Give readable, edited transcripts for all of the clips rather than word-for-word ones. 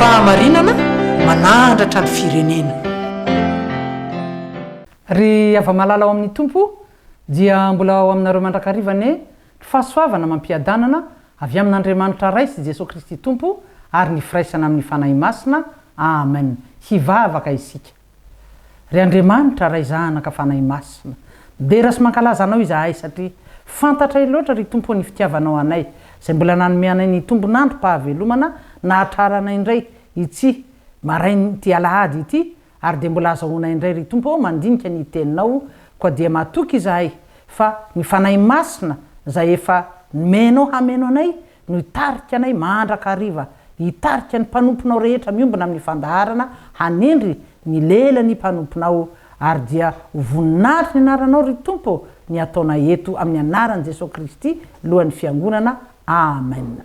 Fahamarinana manandratra ny firenena. Ry hava-malala ao amin'ny Tompo, dia mbola ao aminareo mandrakariva anie ny fahasoavana amam-piadanana avy amin'Andriamanitra Ray sy Jesoa Kristy Tompo ary ny firaisana amin'ny Fanahy Masina. Amen. Hivavaka isika. Ry Andriamanitra Ray Zanaka Fanahy Masina, midera sy mankalaza Anao izahay satria fantatray loatra ry Tompo ny fitiavanao anay izay mbola nanome anay ny tombon'androm-pahavelomana nahatraranay indray ity marain'ity alahady ity ary dia mbola azahoanay indray ry Tompo ô mandinika ny Teninao koa dia matoky izahay fa ny Fanahy Masina izay efa nomenao hameno anay no hitarika anay mandrakariva, hitarika ny mpanomponao rehetra miombona amin'ny fandaharana hanendry ny lelan'ny mpanomponao, ary dia ho voninahitry ny anaranao ry Tompo ô, ny ataonay eto amin'ny anaran'i Jesoa Kristy Lohan'ny Fiangonana, Amen.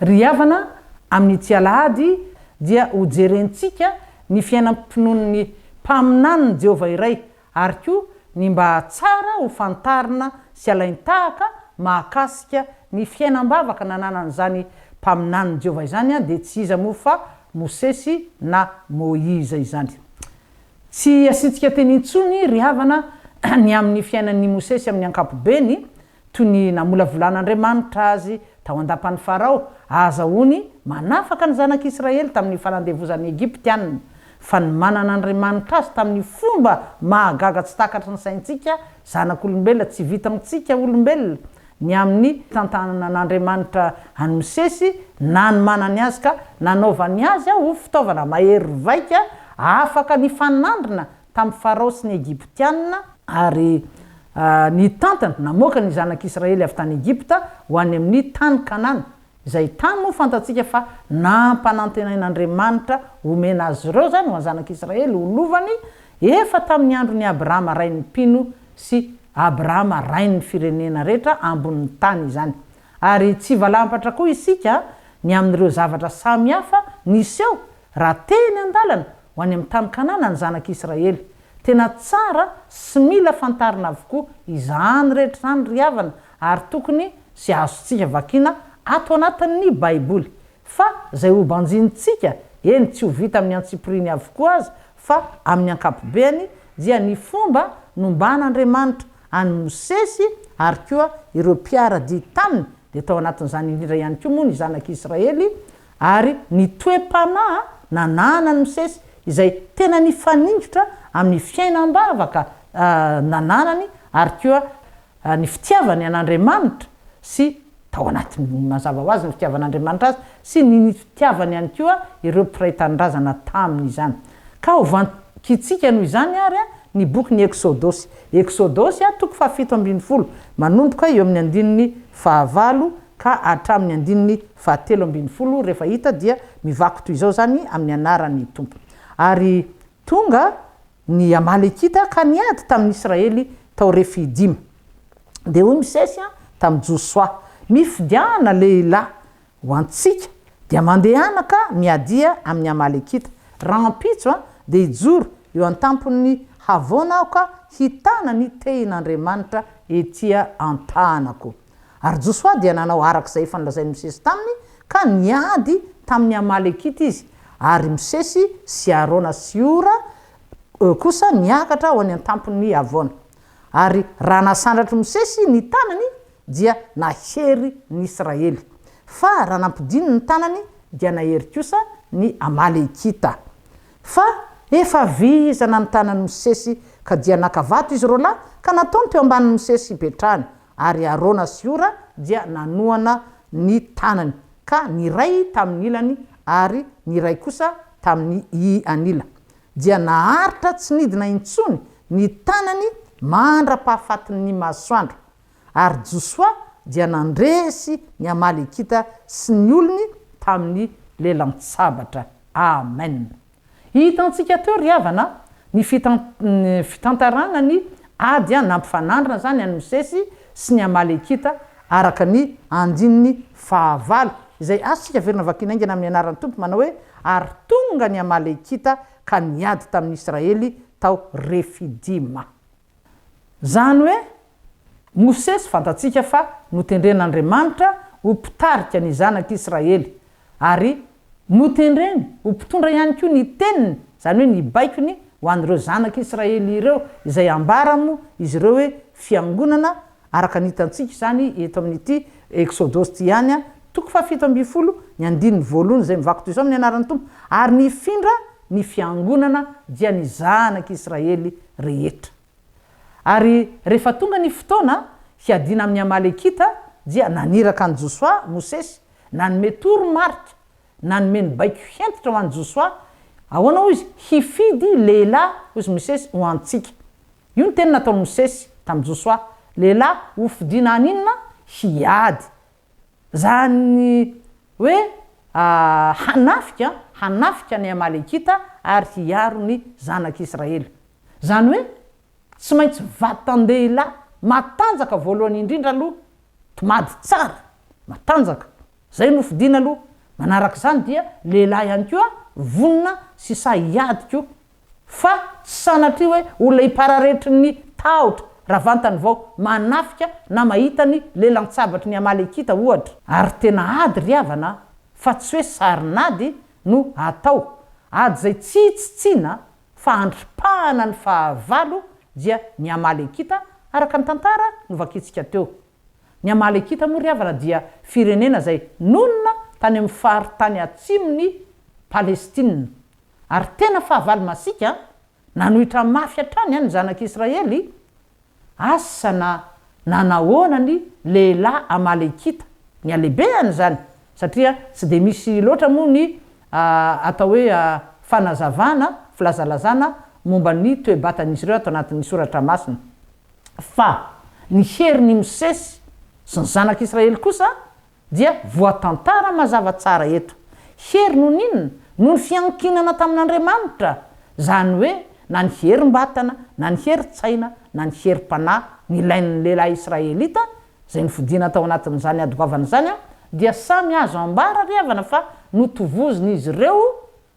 Ry havana, amin'ity alahady dia hojerentsika ny fiainam-pinoan'ny mpaminanin'i Jehovah iray ary koa ny mba tsara ho fantarina sy alain-tahaka mahakasika ny fiainam-bavaka nananan'izany mpaminanin'i Jehovah izany dia tsy iza moa fa Mosesy na Moiza izany. Tsy asiantsika teny intsony ry havana ny amin'ny fiainan'i Mosesy amin'ny ankapobeny toy ny namolavolan'Andriamanitra azy tao an-dapan'i Farao, ahazahoany manafaka ny zanak'Israely tamin'ny fanandevozan'ny Egyptiana, fa ny manan'Andriamanitra azy tamin'ny fomba mahagaga tsy takatry ny saintsika zanak'olombelona, tsy vitantsika olombelona ny amin'ny fitantanan'Andriamanitra an'i Mosesy nanomanany azy ka nanaovany azy ho fitaovana mahery vaika afaka nifanandrina tamin'i Farao sy ny Egyptiana, ary nitantana, namoaka ny Zanak'Israely avy tany Egypta ho any amin'ny tany Kanana, izay tany moa fantatsika fa nampanantenain'Andriamanitra homena azy ireo izany, ho an'ny Zanak'Israely, ho lovany, efa tamin'ny andron'i Abrahama rain'ny mpino sy Abrahama rain'ny firenena rehetra ambonin'ny tany izany. Ary tsy valampatra koa isika ny amin'ireo zavatra samihafa niseho raha teny an-dalana ho any amin'ny tany Kanana ny zanak'Israely. Tena tsara sy mila fantarina avokoa izany rehetra izany ry havana ary tokony sy azontsika vakiana ato anatin'ny Baiboly. Fa izay ho banjinintsika, eny tsy ho vita amin'ny antsipiriany avokoa aza fa amin'ny ankapobeany dia ny fomba nomban'Andriamanitra an'i Mosesy ary koa ireo mpiara-dia taminy dia tao anatin'izany indrindra ihany koa moa ny zanak'Israely Ary ny toe-panahy nananan'i Mosesy, izay tena nifaningotra amin'ny fiainam-bavaka nananany ary koa ny fitiavany an'Andriamanitra sy, tao anatin'ny, mazava ho azy, ny fitiavan'Andriamanitra azy sy ny nitiavany ihany koa ireo mpiray tanindrazana taminy izany. Ka hovankintsika noho izany àry ny bokin'ny Eksodosy. Eksodosy toko fahafito ambinifolo, manomboka eo amin'ny andininy fahavalo ka hatramin'ny andininy fahatelo ambinifolo, rehefa hita dia mivaky toy izao izany amin'ny anaran'ny Tompo. Ary tonga ny Amalekita ka niady tamin'ny Israely tao Refidima. Dia hoy Mosesy tamin'i Josoa, Mifidiana lehilahy ho antsika, dia mandehana ka miadia amin'ny Amalekita. Rahampitso dia hijoro eo an-tampon'ny havoana aho ka hitana ny tehin'Andriamanitra ety an-tanako. Ary Josoa dia nanao araka izay efa nolazain'i Mosesy taminy, ka niady tamin'ny Amalekita izy, ary Mosesy sy Arona sy Hora kosa niakatra ho any an-tampon'ny havoana. Ary raha nasandratr'i Mosesy ny tanany, dia nahery ny Israely, fa raha nampidiny ny tanany, dia nahery kosa ny Amalekita. Fa efa vizana ny tanan'i Mosesy, ka dia naka vato izy roalahy, ka nataony teo ambanin'i Mosesy hipetrahany, Ary Arona sy Hora dia nanohana ny tanany, ka ny iray tamin'ny ilany ary ny iray kosa tamin'ny anila. Dia naharitra tsy nidina intsony ny tanany mandra-pahafatin'ny masoandro. Ary Josoa dia nandresy ny Amalekita sy ny olony tamin'ny lelan-tsabatra. Amen. Hitantsika teo ry havana ny fitantarana ny ady nampifanandrina izany an'i Mosesy sy ny Amalekita araka ny andininy fahavalo, izay azontsika averina vakiana haingana amin'ny anaran'ny Tompo manao hoe, Ary tonga ny Amalekita ka niady tamin'ny Israely tao Refidima. Izany hoe Mosesy fantatsika fa notendren'Andriamanitra ho mpitarika ny zanak'Israely ary. Notendreny ho mpitondra ihany koa ny teniny, izany hoe ny baikony ho an'ireo zanak'Israely ireo, izay ambara moa izy ireo hoe fiangonana, araka ny hitantsika izany eto amin'ity Eksodosy ity ihany, toko fahafito ambinifolo, ny andininy voalohany izay mivaky toy izao amin'ny anaran'ny Tompo, Ary nifindra ny fiangonana dia ny zanak'Israely rehetra. Ary rehefa tonga ny fotoana hiadiana amin'ny Amalekita dia naniraka an'i Josoa Mosesy, nanome toromarika, nanome ny baiko hentitra ho an'i Josoa, ahoana hoy izy, hifidy lehilahy, hoy izy Mosesy, ho antsika. Io ny teny nataon'i Mosesy tamin'i Josoa, lehilahy hofidiana haninona? Hiady. Izany hoe hanafika, hanafika ny Amalekita ary hiaro ny zanak'Israely. Izany hoe tsy maintsy vatan-dehilahy matanjaka voalohany indrindra aloha, tomady tsara, matanjaka, izay no fidina aloha, manaraka izany dia lehilahy ihany koa vonona sy sahy hiady koa, fa tsy sanatria hoe olona hipararetry ny tahotra raha vantany vao manafika na mahita ny lelan-tsabatry ny Amalekita ohatra. Ary tena ady ry havana fa tsy hoe sarin'ady no atao, ady izay tsy hitsitsiana fa andripahana ny fahavalo dia ny Amalekita araka ny tantara novakintsika teo. Ny Amalekita moa ry havana dia firenena izay nonina tany amin'ny faritany atsimon'i Palestina. Ary tena fahavalo masiaka, nanohitra mafy hatrany ny zanak'Israely, Asa na nanahoana ny lehilahy Amalekita, ny halehibehany izany, satria tsy dia misy loatra moa ny atao hoe fanazavana, filazalazana momba ny toe-batan'izy ireo ato anatin'ny Soratra Masina. Fa ny herin'i Mosesy sy ny zanak'Israely kosa dia voatantara mazava tsara eto. Hery noho ny inona? Noho ny fiankinana tamin'Andriamanitra, izany hoe na ny herim-batana, na ny herin-tsaina, na ny herim-panahy nilain'ny lehilahy israelita, izay nofidina tao anatin'izany ady goavana izany, dia samy azo ambara ry havana fa notovozin'izy ireo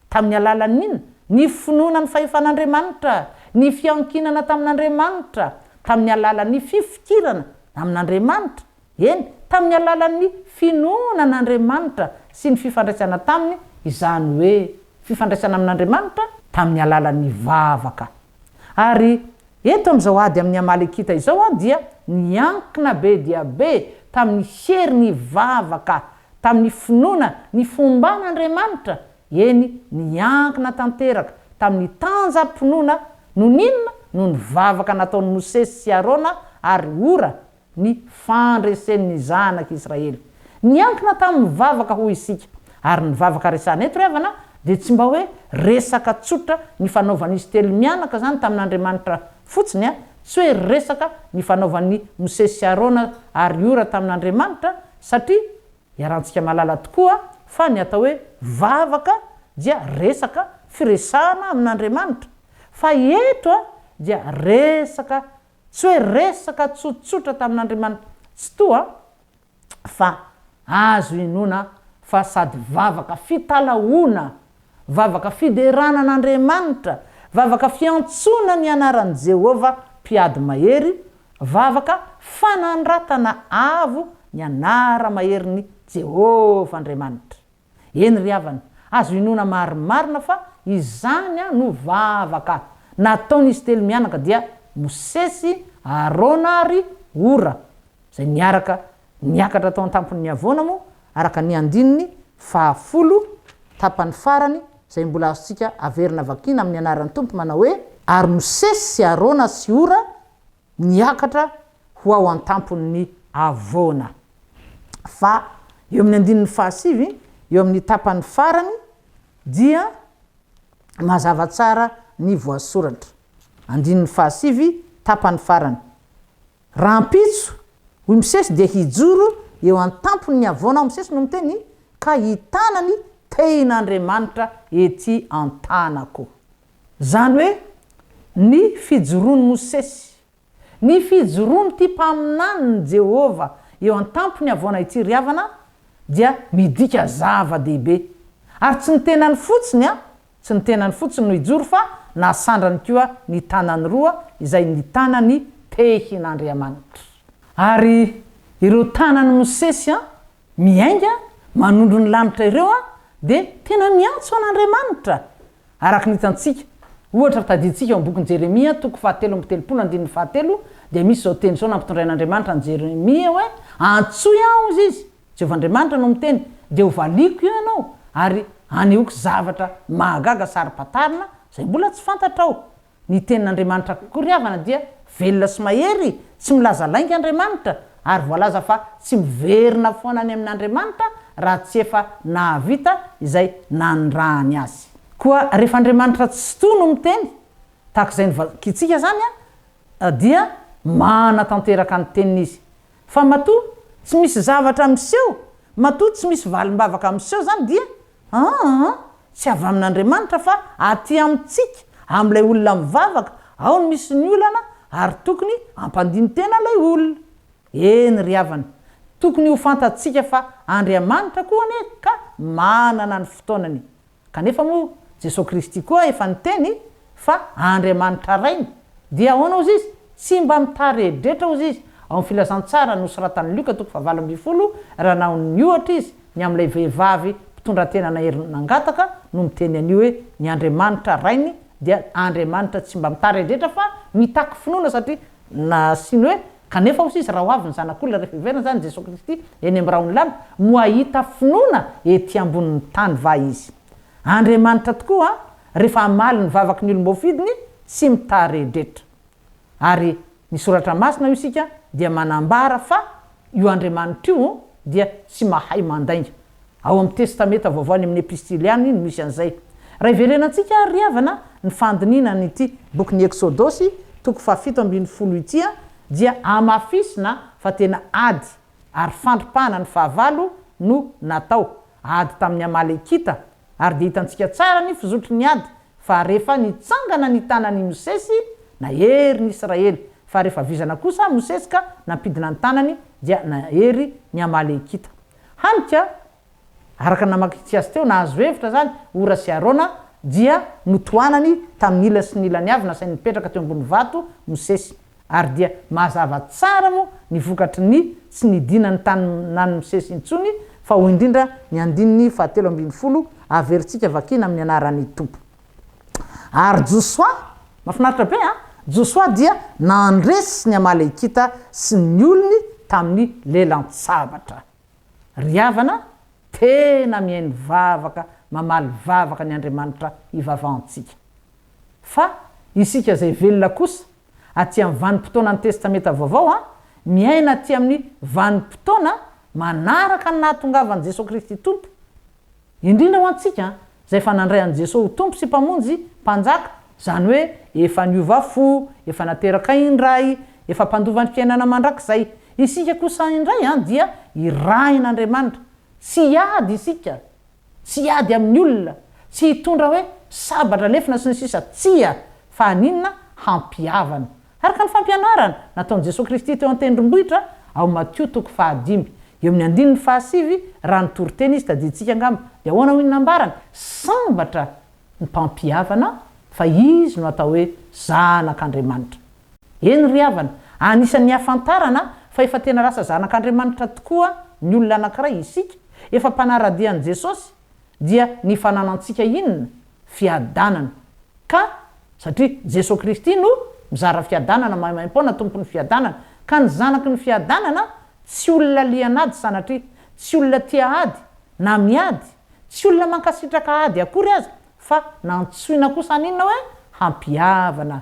tamin'ny alalan'ny inona? Ny finoana ny fahefan'Andriamanitra, ny fiankinana tamin'Andriamanitra, tamin'ny alalan'ny fifikirana amin'Andriamanitra, Eny, tamin'ny alalan'ny finoana an'Andriamanitra sy ny fifandraisana taminy, izany hoe fifandraisana amin'Andriamanitra tamin'ny alalan'ny vavaka. Ary eto amin'izao ady amin'ny Amalekita izao dia niankina be dia be tamin'ny herin'ny vavaka, tamin'ny finoana ny fomban'Andriamanitra, eny, niankina tanteraka tamin'ny tanjam-pinoana, noho ny inona? Noho ny vavaka nataon'i Mosesy sy Arona ary Hora ny fandresen'ny zanak' Israely. Niankina tamin'ny vavaka hoy isika, ary ny vavaka resahana eto ry havana dia tsy mba hoe resaka tsotra nifanaovan'izy telo mianaka izany tamin'Andriamanitra fotsiny a, tsy hoe resaka nifanaovan'i Mosesy sy Arona ary Hora tamin'Andriamanitra satria iarahantsika mahalala tokoa fa ny atao hoe vavaka dia resaka firesahana amin'Andriamanitra fa eto dia resaka Tsy hoe resaka tsotsotra tamin'Andriamanitra Tsitoha fa azo inoana fa sady vavaka fitalahoana, vavaka fiderana an'Andriamanitra, vavaka fiantsoana ny anaran'i Jehovah Mpiady Mahery, vavaka fanandratana avo ny anara-maherin'i Jehovah Andriamanitra. Eny ry havana, azo inoana marimarina fa izany no vavaka nataon'izy telo mianaka dia Mosesy, Arona ary Hora, izay niaraka niakatra tao an-tampon'ny havoana moa araka ny andininy fahafolo tapany farany izay mbola azontsika averina vakiana amin'ny anaran'ny Tompo manao hoe, Ary Mosesy sy Arona sy Hora niakatra ho ao an-tampon'ny havoana. Fa eo amin'ny andininy fahasivy, eo amin'ny tapany farany, dia mazava tsara ny voasoratra. Andininy fahasivy, tapany farany. Rahampitso, hoy Mosesy, dia hijoro eo an-tampon'ny havoana aho, Mosesy no miteny, ka hitana ny tehin'Andriamanitra ety an-tanako. Izany hoe ny fijoroan'i Mosesy, ny fijoroan'ity mpaminanin'i Jehovah eo an-tampon'ny havoana ity ry havana dia midika zava-dehibe. Ary tsy ny tenany fotsiny an, tsy ny tenany fotsiny no hijoro fa nasandrany koa ny tanany roa izay nitana ny tehin'Andriamanitra. Ary ireo tanan'i Mosesy an, miainga manondro ny lanitra ireo an, dia tena miantso an'Andriamanitra, araka ny hitantsika. Ohatra, tadidintsika ao amin'ny bokin'i Jeremia, toko fahatelo amby telopolo, andininy fahatelo, dia misy izao teny izao nampitondrain'Andriamanitra an'i Jeremia hoe, Antsoy aho, hozy izy, Jehovah Andriamanitra no miteny, dia hovaliako eo ianao, ary hanehoako zavatra mahagaga saro-pantarina izay mbola tsy fantatrao. Ny tenin'Andriamanitra koa ry havana dia velona sy mahery, tsy milaza lainga Andriamanitra, ary voalaza fa tsy miverina foana any amin'Andriamanitra raha tsy efa nahavita izay nanirahany azy. Koa rehefa Andriamanitra Tsitoha no miteny, tahaka izay novakintsika izany, dia manatanteraka ny teniny Izy. Fa matoa tsy misy zavatra miseho, matoa tsy misy valim-bavaka miseho izany dia aa tsy avy amin'Andriamanitra fa aty amintsika, amin'ilay olona mivavaka, ao no misy ny olana ary tokony hampandini-tena ilay olona. Eny ry havana, tokony ho fantatsika fa Andriamanitra koa anie ka manana ny fotoanany. Kanefa moa Jesoa Kristy koa efa niteny fa Andriamanitra Rainy dia ahoana hozy izy? Tsy mba mitaredretra hozy izy. Ao amin'ny filazantsara nosoratan'i Lioka toko fahavalo ambin'ny folo raha nanao ny ohatra izy ny amin'ilay vehivavy mpitondratena nahery nangataka no miteny an'io hoe ny Andriamanitra Rainy dia Andriamanitra tsy mba mitaredretra fa mitaky finoana satria Nasiany hoe, Kanefa hoy izy, raha ho avy ny Zanak'olona rehefa hiverina izany Jesoa Kristy eny amin'ny rahon'ny lanitra, moa hahita finoana ety ambonin'ny tany va Izy? Andriamanitra tokoa, rehefa hamaly ny vavaky ny olom-boafidiny, tsy mitaredretra. Ary ny Soratra Masina, hoy isika, dia manambara fa io Andriamanitra io dia tsy mahay mandainga. Ao amin'ny Testamenta Vaovao any amin'ny Epistily any no misy an'izay. Raha iverenantsika ary ry havana ny fandinihina an'ity bokin'ny Eksodosy toko fahafito ambin'ny folo ity dia hamafisina fa tena ady ary fandripahana ny fahavalo no natao. Ady tamin'ny Amalekita ary dia hitantsika tsara ny fizotry ny ady fa rehefa nitsangana ny tanan'i Mosesy nahery ny Israely fa rehefa vizana kosa Mosesy ka nampidina ny tanany dia nahery ny Amalekita. Hany ka, araka ny namakintsika azy teo, nahazo hevitra izany Hora sy Arona dia notohanany tamin'ny ilany sy ny ilany avy nasainy nipetraka teo ambony vato Mosesy. Ary dia mazava tsara moa ny vokatry ny tsy nidinan'ny tanan'i Mosesy intsony fa hoy indrindra ny andininy fahatelo ambin'ny folo averintsika vakiana amin'ny anaran'ny Tompo. Ary Josoa, mahafinaritra be an! Josoa dia nandresy ny Amalekita sy ny olony tamin'ny lelan-tsabatra. Ry havana, tena mihaino vavaka, mamaly vavaka ny Andriamanitra ivavahantsika. Fa isika izay velona kosa, aty amin'ny vanim-potoanan'ny Testamenta Vaovao, an, miaina aty amin'ny vanim-potoana manaraka ny nahatongavan'i Jesoa Kristy Tompo, Indrindra ho antsika izay efa nandray an'i Jesoa ho Tompo sy Mpamonjy, Mpanjaka, izany hoe efa niova fo, efa nateraka indray, efa mpandova ny fiainana mandrakizay. Isika kosa indray dia irahin'Andriamanitra. Tsy hiady isika, tsy hiady amin'ny olona, tsy hitondra hoe sabatra, lefona sy ny sisa Tsia! Fa haninona? Hampihavana. Araka ny fampianarana nataon'i Jesoa Kristy teo an-tendrombohitra, ao Matio toko fahadimy, eo amin'ny andininy fahasivy, raha nitory teny Izy, tadidintsika angamba, dia ahoana hoy ny nambarany? Sambatra ny mpampihavana, fa izy no atao hoe zanak'Andriamanitra. Eny ry havana, anisan'ny ahafantarana fa efa tena lasa zanak'Andriamanitra tokoa ny olona anankiray, isika, efa mpanara-dia an'i Jesosy, dia ny fananantsika inona? Fiadanana. Ka, satria Jesoa Kristy no mizara fiadanana maimaimpoana, Tompon'ny fiadanana. Ka ny zanaky ny fiadanana tsy olona lian'ady sanatria, tsy olona tia ady na miady, tsy olona mankasitraka ady akory aza, fa nantsoina kosa haninona hoe hampihavana.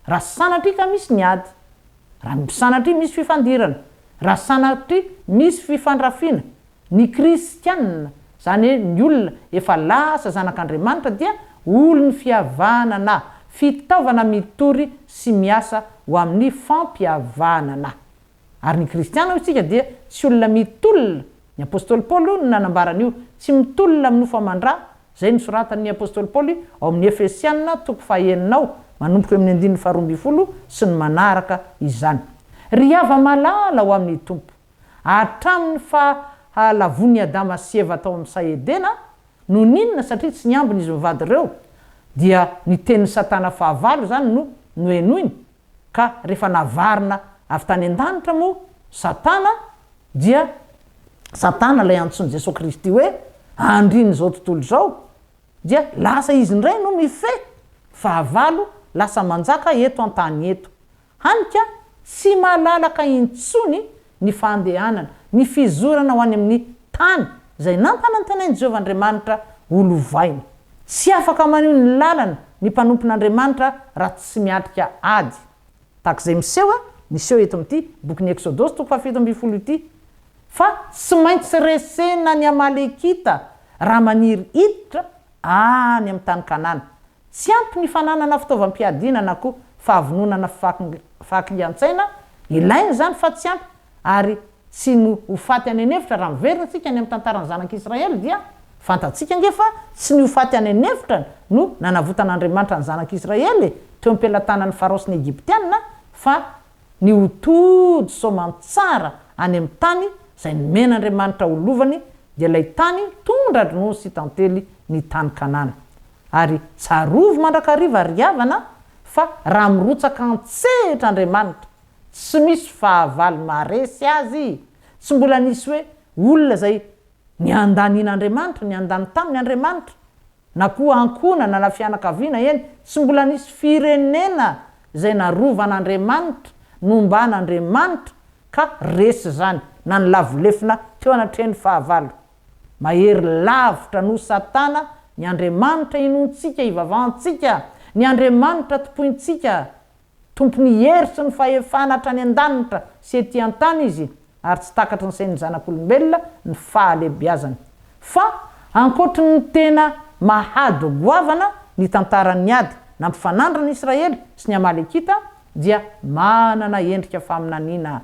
Raha sanatria ka misy ny ady, raha sanatria misy fifandirana, raha sanatria misy fifandrafiana, Ny kristiana, izany hoe ny olona efa lasa zanak'Andriamanitra dia olon'ny fihavanana, fitaovana mitory sy miasa ho amin'ny fampihavanana. Ary ny kristiana hoy isika dia tsy olona mitolona, ny apostoly Paoly no nanambara an'io, tsy mitolona amin'ny nofo aman-dra, izay nosoratan'ny apostoly Paoly ao amin'ny Efesiana toko fahenina ao, manomboka eo amin'ny andininy faharoa ambin'ny folo sy ny manaraka izany. Ry hava-malala ho amin'ny Tompo. Hatramin'ny fahalavoan'i Adama sy Eva tao amin'ny saha Edena, noho ny inona? Satria tsy niambina izy mivady ireo, dia ny tenin'i Satana fahavalo izany no nohenoiny, ka rehefa navarina avy tany an-danitra moa Satana, dia Satana ilay antsoin'i Jesoa Kristy hoe. andrin'izao tontolo izao, dia lasa izy indray no mifehy fahavalo lasa manjaka eto an-tany eto. Hany ka tsy malalaka intsony ny fandehanana, ny fizorana ho any amin'ny tany izay nampanantenain'i Jehovah Andriamanitra ho lovaina. Tsy afaka maneho ny lalana ny mpanompon'Andriamanitra raha tsy miatrika ady. Tahaka izay miseho, miseho eto amin'ity bokin'ny Eksodosy toko fahafito ambin'ny folo ity, fa tsy maintsy resena ny Amalekita raha maniry hiditra any amin'ny tany Kanana. Tsy ampy ny fananana fitaovam-piadiana na koa fahavononana fahakingan-tsaina, ilaina izany fa tsy ampy ary tsy ny ho faty any an'efitra, raha miverina isika any amin'ny tantaran'ny zanak'Israely dia fantatsika ange fa tsy ny ho faty any an'efitra no nanavotan'Andriamanitra ny zanak'Israely teo am-pelatanan'i Farao sy ny Egyptiana fa ny ho tody soamantsara any amin'ny tany izay nomen'Andriamanitra ho lovany dia ilay tany tondra-dronono sy tantely ny tany Kanana. Ary tsarovy mandrakariva ry havana fa raha mirotsaka an-tsehatra Andriamanitra, tsy misy fahavalo maharesy Azy, tsy mbola nisy hoe olona izay niandanian'Andriamanitra, niandany taminy Andriamanitra, na koa ankohonana na fianakaviana, eny, tsy mbola nisy firenena izay narovan'Andriamanitra, nomban'Andriamanitra, ka resy izany, na nilavo lefona teo anatrehan'ny fahavalo. Mahery lavitra noho Satana ny Andriamanitra inoantsika, ivavahantsika, ny Andriamanitra tompointsika. Tompon'ny hery sy ny fahefana hatrany an-danitra sy ety an-tany Izy, ary tsy takatry ny sain'ny zanak'olombelona ny fahalehibiazany. Fa ankoatry ny tena maha-ady goavana ny tantaran'ny ady nampifanandrina ny Israely sy ny Amalekita dia manana endrika faminaniana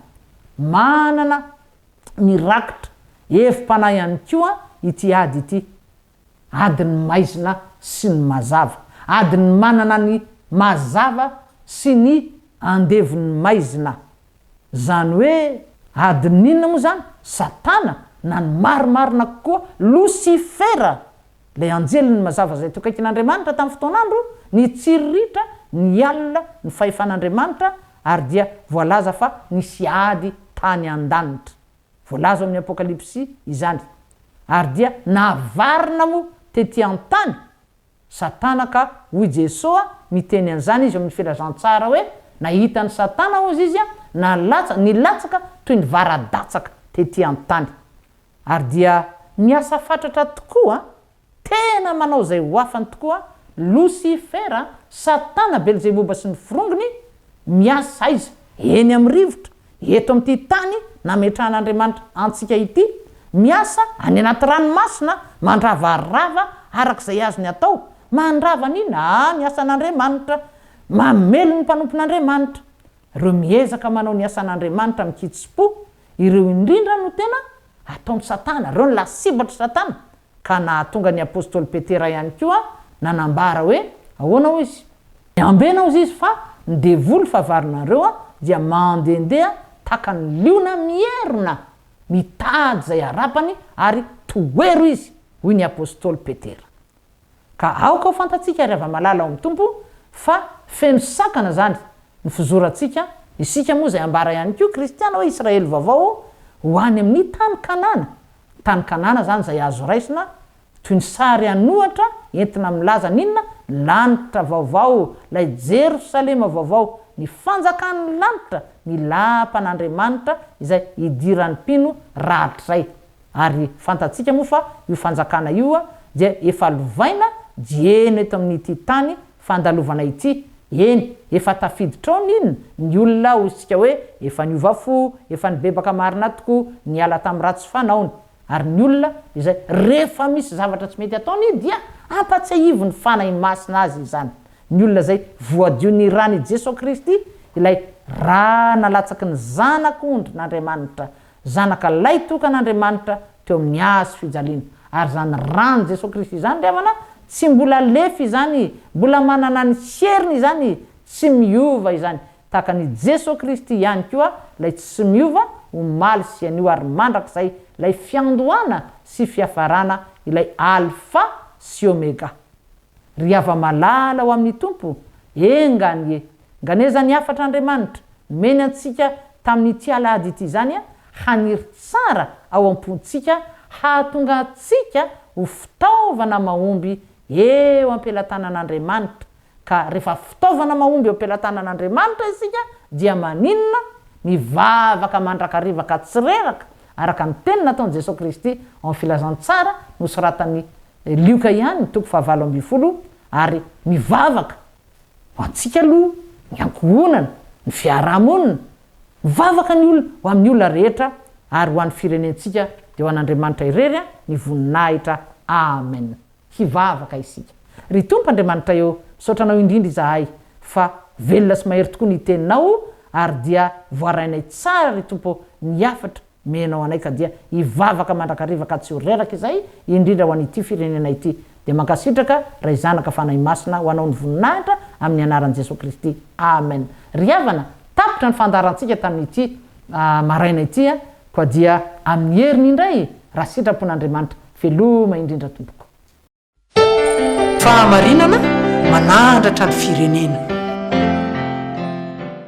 manana mirakitra hevi-panahy ihany koa ity ady ity. Adin'ny maizina sy ny mazava. Adin'ny manana ny mazava sy ny andevon'ny maizina. Izany hoe adin'ny inona moa izany? Satana na ny marimarina kokoa Losifera, ilay anjelin'ny mazava izay teo akaikin'Andriamanitra tamin'ny fotoan'andro, nitsiriritra nialona ny fahefan'Andriamanitra ary dia voalaza fa nisy ady tany an-danitra. Voalaza ao amin'ny Apokalypsy izany. Ary dia navarina moa tety an-tany Satana ka hoy Jesoa miteny an'izany izy ao amin'ny filazantsara hoe nahita an'i Satana hozy izy nalatsa, nilatsaka toy ny vara-datsaka tety an-tany. Ary dia miasa fatratra tokoa Tena manao izay ho afany tokoa Losifera, Satana, Belzeboba sy ny forongony, miasa aiza? Eny amin'ny rivotra, eto amin'ity tany nametrahan'Andriamanitra antsika ity, miasa any anaty ranomasina, mandravarava araka izay azony atao, mandrava ny inona? Ah, ny asan'Andriamanitra, mamely ny mpanompon'Andriamanitra. Ireo miezaka manao ny asan'Andriamanitra amin-kitsim-po, ireo indrindra no tena ataon'i Satana, ireo no lasibatr'i Satana, ka nahatonga ny apostoly Petera ihany koa nanambara hoe, ahoana hoy izy? Miambena hozy izy fa ny devoly fahavalonareo dia mandehandeha tahaka ny liona mierona, mitady izay harapany ary tohero izy, hoy ny apostoly Petera. Ka aoka ho fantatsika ry hava-malala ao amin'ny Tompo fa feno sakana izany ny fizorantsika, isika moa izay ambara ihany koa kristiana hoe Israely vaovao ho any amin'ny tany Kanana, tany Kanana izany izay azo raisina toy ny sary an'ohatra entina milaza ny inona? Lanitra vaovao, ilay Jerosalema vaovao, ny fanjakan'ny lanitra, ny lapan'Andriamanitra izay idiran'ny mpino rahatrizay. Ary fantatsika moa fa io fanjakana io dia efa lovaina dieny eto amin'ity tany fandalovana ity, eny, efa tafiditra ao ny inona? Ny olona hoy isika hoe efa niova fo, efa nibebaka marina tokoa, niala tamin'ny ratsy fanaony. Ary ny olona izay rehefa misy zavatra tsy mety ataony dia ampatsiahivin'ny Fanahy Masina azy izany. Ny olona izay voadion'ny ran'i Jesoa Kristy, ilay ra nalatsaky ny Zanak'ondrin'Andriamanitra, Zanaka lahitokan'Andriamanitra teo amin'ny hazo fijaliana. Ary izany ran'i Jesoa Kristy izany ry havana, tsy mbola lefy izany, mbola manana ny heriny izany, tsy miova izany. Tahaka an'i Jesoa Kristy ihany koa, ilay tsy miova, omaly sy anio ary mandrakizay, ilay fiandohana sy fiafarana, ilay Alfa sy Omega. Ry hava-malala ao amin'ny Tompo, enga anie, nganeza ny hafatr'Andriamanitra nomeny antsika tamin'ity alahady ity izany haniry tsara ao am-pontsika hahatonga antsika ho. ho fitaovana mahomby eo am-pelatanan'Andriamanitra, ka rehefa fitaovana mahomby eo am-pelatanan'Andriamanitra isika dia maninona? Mivavaka mandrakariva ka tsy reraka, araka ny teny nataon'i Jesoa Kristy ao amin'ny Filazantsara nosoratan'i Lioka ihany, toko fahavalo ambin'ny folo, ary mivavaka ho antsika aloha, ny ankohonana, ny fiarahamonina, mivavaka ny olona ho amin'ny olona rehetra ary ho an'ny firenentsika dia ho an'Andriamanitra irery ny voninahitra. Amen. Hivavaka isika. Ry Tompo Andriamanitray ô, misaotra Anao indrindra izahay fa velona sy mahery tokoa ny Teninao ary dia voarainay tsara ry Tompo ô ny hafatra omenao anay ka dia hivavaka mandrakariva ka tsy ho reraka izay indrindra ho an'ity firenena ity dia mankasitraka Ray Zanaka Fanahy Masina ho Anao ny voninahitra amin'ny anaran'i Jesoa Kristy Amen Ry havana tapitra ny fandaharantsika tamin'ity maraina ity koa dia amin'ny heriny indray raha sitrapon'Andriamanitra veloma indrindra tompoko. Fahamarinana manandratra ny firenena.